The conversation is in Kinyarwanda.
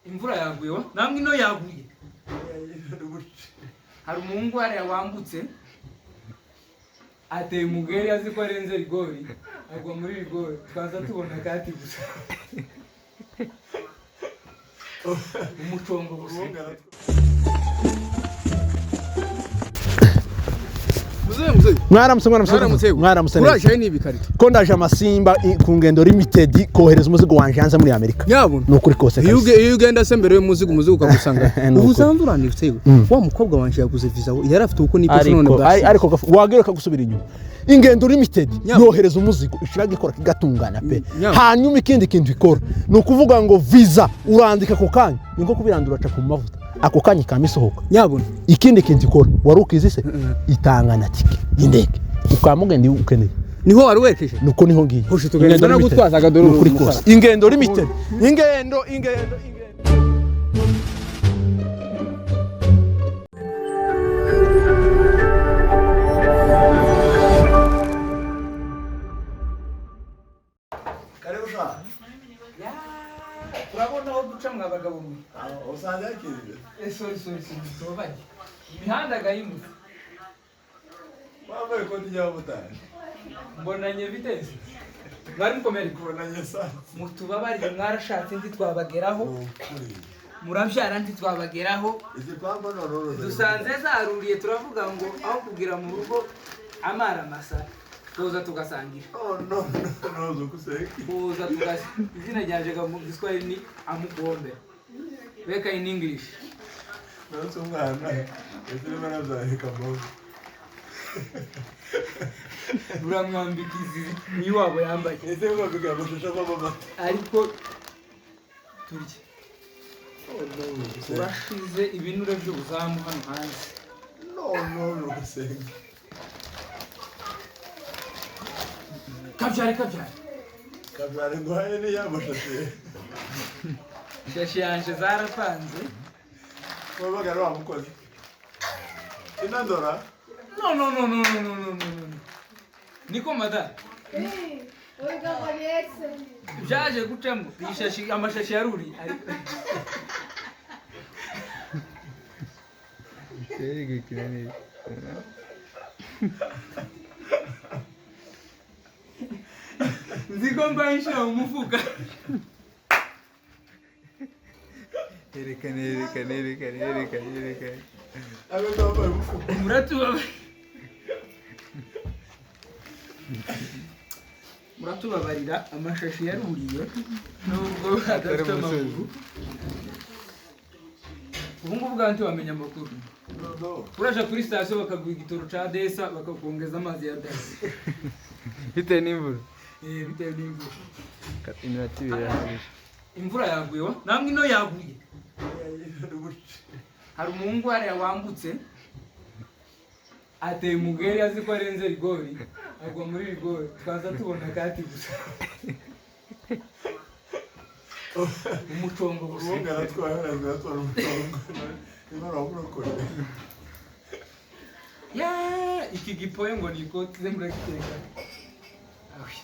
Imvura yaguye wa namwe ino yaguye. Hari umuhungu hariya wambutse ateye umugeri azi ko arenze rigori, agwa muri rigori, twaza tubona kati gusa umucongo gusa. Mwaramutse, mwaramutse. Mwaramutse. Mwaramutse neza. Uraje ni ibikarito. Ko ndaje amasimba ku Ngendo Limited kohereza umuzigo wanje hanze muri Amerika. Nyabuna. Ni ukuri kose Iyo kabisa. iyo ugenda se mbere y'umuzigo, umuzigo ukagusanga. Ni Ubu ukuri. usanze uranditse yewe. Wa mukobwa wanje yaguze visa, we yari afite uko nipesi none Ariko bwashize. ariko wagira gusubira inyuma. Ingendo Limited Nyabuna. yohereza umuzigo ishiraga ikora kigatungana pe. Nyabuna. Hanyuma ikindi kintu ikora ni ukuvuga ngo visa urandika ako kanya, ni nko kubirandura aca ku mavuta, ako kanya ikamisohoka. Nyabuna. Ikindi kintu ikora wari ukizi se, itanga na tike y'indege ukamugenda iyo ukeneye. Niho wari werekeje. Nuko niho ngiye. Hoshi tugenda Ingendo no Limited. gutwaza agadororo Ni ukuri umusara. kose. Ingendo Limited. Ingendo, ingendo, ingendo. Karibu sha. Turabona aho duca mwa bagabo mwe. Usanze yakiriye. Sorry, sorry, sorry, tubabare. Imihanda gayimutse. Wambaye ikoti ry'abamotari. Mbonanye biteze. Mwari mukomere. Kubonanye esanse. Mutubabarire, mwarashatse ntitwabageraho, Ni ukuri. murabyara ntitwabageraho. Izi pampa none uruzi. Dusanze zaruriye, turavuga ngo aho kugira mu rugo amara masa tuza tugasangira. Oh no no no zukuseka. Tuza tugas izina ryanje mu Giswahili ni amukombe, weka in English. Nonse umwana. Ese urimo arabyarika mboga. Uramwambika izi niwabo yambaye. Ese mwambika amashusho avamo amata. Ariko turye. Oh no zukuseka. Urashize ibinure by'ubuzamu hano hanze. No no zukuseka. Kabyare, kabyare. Kabyare nguhaye ni ya mashashi. Ishashi yanje zarapanze. Wabaga ari wa mukozi. Inandora. No no no no no no no no no, niko mada byaje gucamo iyi shashi, amashashi yaruriye ariko nzi ko mbaye nshira mu mufuka. Yerekane, yerekane, yerekane, yerekane, yerekane. Abe wambaye umufuka. Muratubabarira, amashashi yaruriye nubwo adafite amaguru. Ubu ngubu bwa ntiwamenya amakuru. No no. Uraja kuri sitasiyo bakaguha igitoro ca desa, bakakongeza amazi ya dasa. Bitewe n'imvura. Bitewe n'imvura. Iminota 2 irahagije. Imvura yaguye wa namwe ino yaguye. Hari umuhungu hariya wambutse ateye umugeri azi ko arenze rigori, agwa muri rigori, twaza tubona kati gusa umucongo gusa. Umuhungu aratwaye aratwara umutongo. Niba wamurokore. Ya, iki gipoye ngo ni ikoti ze muragiteka. Awi.